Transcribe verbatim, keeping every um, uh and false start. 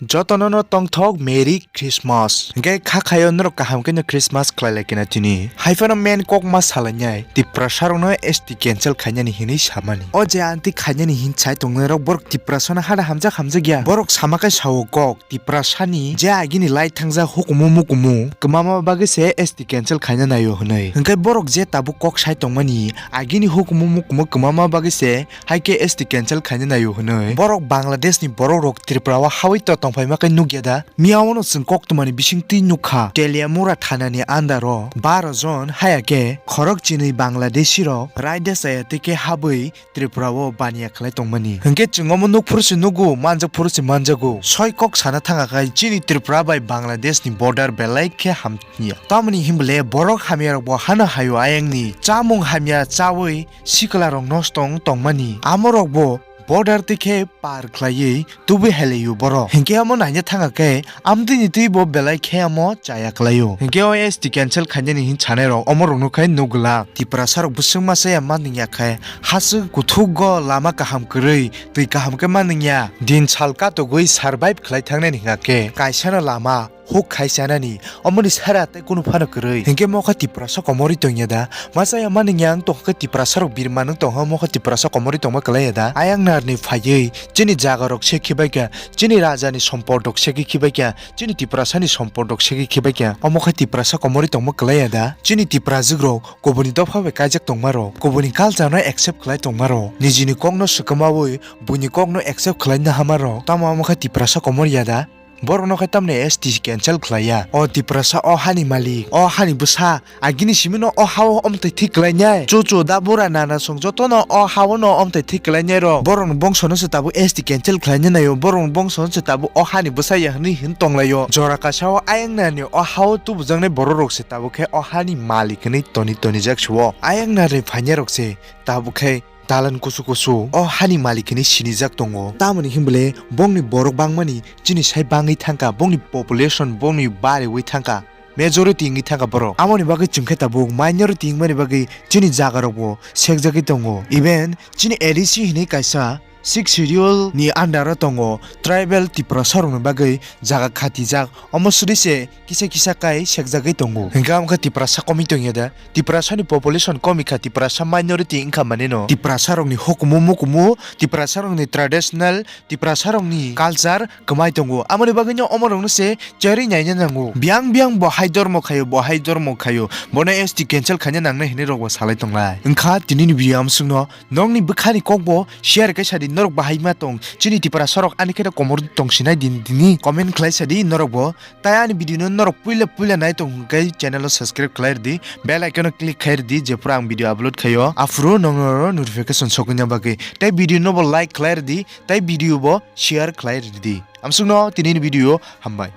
Jotono no tongthok Merry Christmas. Hingke kha khayo norok kaham khe no Christmas khlai lai kena tini. Haiphano main kok ma salainai Tiprasa rokno S T cancel khainani hinwi samani. O je anti khainani hin sai tongnai rok borok Tiprasa no hada hamjak hamjak ya. Borok sama khe sao kok Tiprasa ni je agini lai thangjak hukumu mukumu kwmama bagwi se S T cancel khaina naio hinwi. Hingke borok je tabuk kok sai tongmani agini hukumu mukumu kwmama bagwi se hai khe S T cancel khaina naio hinwi borok Bangladesh ni borok rok Tripura o hawi to tongphai ma khe nukya da. Mia ono chwng koktwmani bisingtwi nukha Teliamura thana ni under o baro jon haya khe khorok chinwi Bangladeshi rok raida chaya tei khe habwi Tripura o baniya khlai tongmani. Hingke chwng omo nuk phuru se nugo, manjak phuru se manjago. Soi kok sana thanga khai chini Tripura bai Bangladesh ni border belai khe ham ya. Tamoni himbole borok hamya rok bo hano hayo ayang ni chamung hamya chawi sikla rok nosto wng tongmani. Amo rok bo border twi khe par khlaiwi tubui hailaio borok. Hingke omo naina thanga khe amtwini twi bo belai khe omo chaya khlaio. Hingke o S T cancel khainani hin sanai rok omo rok no khai nugla. Tiprasa rok bwswk masa ya manwi ya khe haswk kuthuk go lama kaham kwrwi twi kaham khe manwi ya. Din sal katogwi survive khlai thangnani hinga khe kaisa no lama huk khai chanani, omoni sara tei kunu phano kwrwi. Hinkhe mokha Tiprasa komorwi tongya da? Masa ya mani yang tongkha khe Tiprasa rok birma nung tongha mokha Tiprasa komorwi tongma kwlaiya da? Ayang narni phaiwi chini jaga rok se khibaikha, chini raja ni sompot rok se khibaikha, chini Tiprasa ni sompot rok se khibaikha. Omo khe Tiprasa komorwi tongma kwlaiya da? Chini Tiprajwk rok kubuni dopha bai kaijak tongma rok, kubuni culture no accept khlai tongma rok, nijini kok no swkamawi buini kok no accept khlai nahama rok, tamo omo khe Tiprasa komorya da? Borok no khe tamni S T cancel khlaiya. O Tiprasa, o hani malik, o hani bwsa, agini simi no o ha o omtwi thik khlainai. Chuchu da bura nana song joto no o ha o no omtwi thik khlainai rok. Borok ni bongso no se tabuk S T cancel khlainai naio. Borok ni bongso no se tabuk o hani bwsa ya hinwi hin tonglaio. Jora kasa o ayang nani o ha o tubujaknai borok rok se tabuk khe o hani malik hinwi toni toni jak suo. Ayang nani phainai rok se tabuk khe dalan kusu kusu o hani malik hinwi sinijak tongo. Tamoni hinbole bongni borok bangmani chini sai bangwi thangkha, bongni population bongni bariwi thangkha, majority wngwi thangkha borok. Amoni bagwi chwngkhe tabuk minority wngmani bagwi chini jagarokbo sekjagwi tongo. Even chini A D C hinwi kaisa six schedule ni under o tongo, tribal Tiprasa rokni bagwi jaga khatijak. Omo suri se kisa kisa kai sekjagwi tongo. Hinkhe omo khe Tiprasa komwi tongya da? Tiprasa ni population komi kha, Tiprasa minority wngkha mane no. Tiprasa rokni hukumu mukumu, Tiprasa rokni traditional, Tiprasa rokni culture kwmai tongo. Amoni bagwi no omo rokno se cherwi naina nango. Biyang biyang bo hai dormo khayo, bo hai dormo khayo. Bono S T cancel khaina nangnai hinwi rok bo salai tonglai. Wngkha tini ni video amswkno nokni bwkhani kokbo share khe sadi norok bahai ma tong. Chini Tiprasa rok ani khe komor tong sinai din dini comment khlai sadi norok bo. Tai ani video no norok puila puila nai tong hwnkhe channel o subscribe khlai rwdi, bell icon o click khai rwdi, jephuru ang video upload khaio aphuru nokno notification sokna bagwi. Tai video no bo like khlai rwdi, tai video bo share khlai rwdi. Amswkno tini ni video hambai.